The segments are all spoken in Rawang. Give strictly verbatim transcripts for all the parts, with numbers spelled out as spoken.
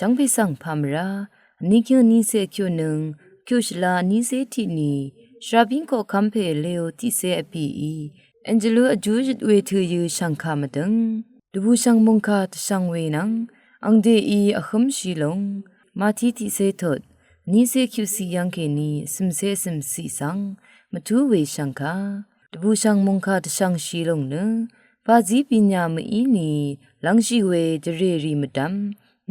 Shvngpè svng pàmvrá vní kyø vní cé kyunøng kyushvla vní cé tiqni shvrabín koqkv́m pè Leo tiqcé vpìí Angelus vjú yøt we tø̀yø shv̀ngkà mvdø̀ng dvbùshv̀ng mòngkà dvshv̀ng we nvng angdeí vhǿmshì lúng Mati tiqcé tut vní cé kyuqciq yv́ng kèní vcø̀mcé vcø̀mciq svng mvtú we shv̀ngkà dvbùshv̀ng mòngkà dvshv̀ngshì lúng nø pàzí bìnyà mvíni lv́ngshì we dvrèrì mvdv̀m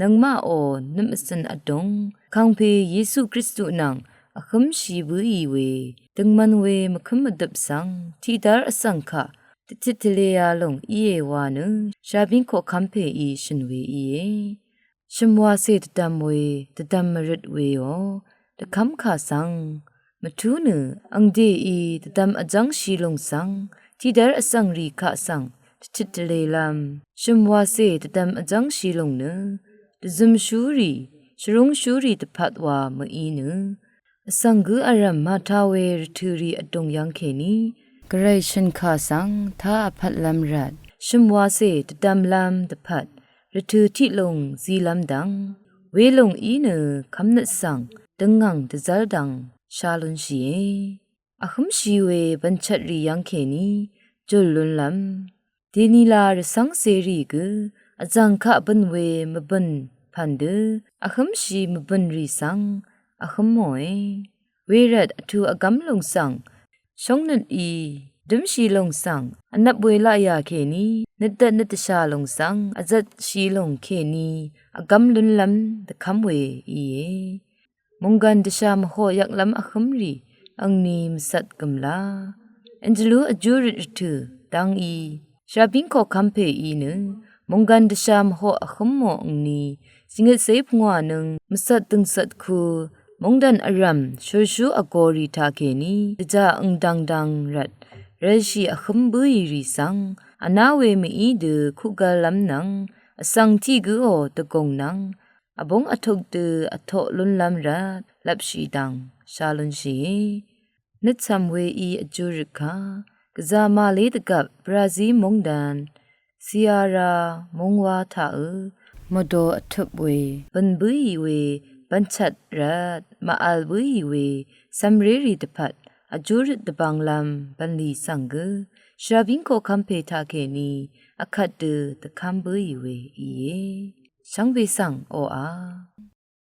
nøngmaqò nøp mvcø̀n vdùng kàngpè Yesu Kristu nvng vhǿmshì bǿì we døngmv̄n we mvkǿm mvdøp svng tiqdv́r vsv̀ng kaq dvtit tvlēā lúng íe wa nø shvrabín koqkv́m pèí shø̀n we íe. Shø̀m wacè dvdv̀m we dvdv̀m mvrøt weò dvkv́mkà svng mvtú nø angdeí dvdv̀m vjv́ngshì lúng svng tiqdv́r vsv̀ngrì kaq svng dvtit tvlēlv́m shø̀m wacè dvdv̀m vjv́ngshì lúng nø dvzømshúrì shvrúngshúrì dvpvt wa mví nø vsv̀ng gǿ vrv̀m màtā we rvtø̀rì vdùng yv́ng kèní gvray shø̀nkà svng tá vpvtlv́m rvt shø̀m wacè dvdv̀mlv́m dvpvt rvtø̀ tiq lúng zílv́m dv̀ng welúng í nø kv́mnøt svng døngngv̀ng dvzv́l dv̀ng shá lúnshìe. Vhǿmshì we bv̀nchvtrì yv́ng kèní jùl lúnlv́m dènila rvcv́ng cèrì gø vzv̀ng kaq bø̀n we mvbø̀n pv̀n dø vhǿmshì mvbø̀nrì svng vhǿmòe. Wervt vtù vgv́m lúng svng shóngnøtí dǿmshì lúng svng vnvp we laqyà kèní nøtdvt nøtdvshà lúng svng vzvtshì lúng kèní vgv́m lúnlv́m dvkv́m we íe. Mònggv̀n dvshà mvhoq yvklv́m vhǿmrì angni mvcvt gø̀mlá Angelus vjú røt rvtø̀ dv́ngí shvrabín koqkv́m pèí nø mònggv̀n dvshà mvhoq vhǿmò angni jingøt cé pungwà nøng mvcvt dø̀ngcvt ku mòngdàn vrv̀m shùrshú vgōrì taqkèní dvjà angdvngdvng rvt rv̄lshì vhǿm bǿì rì svng vná we mví dø kuqgv̄llv́m nvng vsv̀ng tiq gǿò dvgùng nvng vbúng vtuk dø vtoq lúnlv́m rvt lvpshì dv̀ng shá lúnshìe. Nøtcv̀m weí vjú røtkà gvzà màlé dvgvp Brazil mòngdàn Ceará mòngwá taqø̄ mvdò vtøp we bø̀n bǿì we bv̀nchvt rvt màvl bǿì we cv̀mrérì dvpvt vjú røt dvbvnglv́m bv̀nlì svng gø shvrabín koqkv́m pè taqkèní vkvt dø dvkv́m bǿì we íe. Shvngbe svng oqà